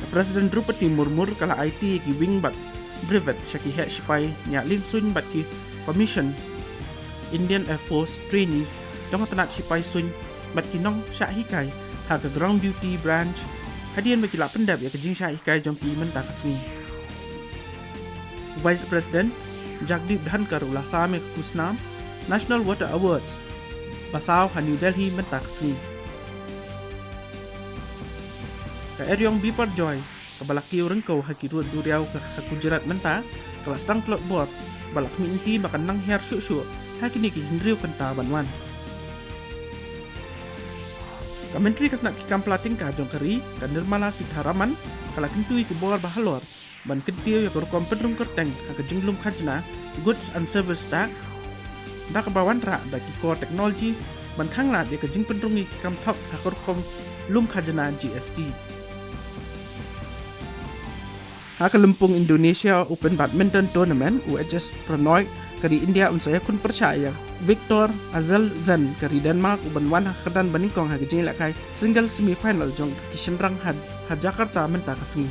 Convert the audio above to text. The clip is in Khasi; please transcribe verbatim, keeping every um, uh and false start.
President Droupadi Murmu ka la aiti ïa ki wing bad brevet sha ki heh shipai ñiah liengsuiñ bad ki commission Indian Air Force trainees jong ka tnat shipai suiñ bad ki nongshah hikai ha ka ground duty branch, hadien ba ki la pyndep ïa ka jingshah hikai jong ki mynta ka sngi. Vice President Jagdeep Dhankhar u la sam ïa ka khusnam National Water Awards ba saw ha New Delhi mynta ka sngi. Ka eriong Biparjoy kaba la kiew ryngkew ha ki rud duriaw ka ha Gujarat mynta ka la sdang tlot bor ba la khmih lynti ba kan nang hiar shuh shuh ha kine ki hynriew kynta ban wan. Ka Myntri ka tnat ki kam pla tyngka jong ka ri, ka Nirmala Sitharaman, ka la kyntu ïa ki bor ba halor ban kyntiew ïa ka rukom pynrung kyrteng ha ka jinglum khajna, Goods and Service Tax, da kaba wanrah da ki kor technology ban khanglad ïa ka jingpynrung ïa ki kam thok ha ka rukom lum khajna, G S T. Ha ka lympung Indonesia Open Badminton Tournament, u H S Pranoy ka ri India un sa ïakhun pyrshah ïa Viktor Axelsen ka ri Denmark uban wan ha ka kyrdan banyngkong ha ka jingïalehkai single semi final jong ki shynrang ha, ha Jakarta mynta ka sngi.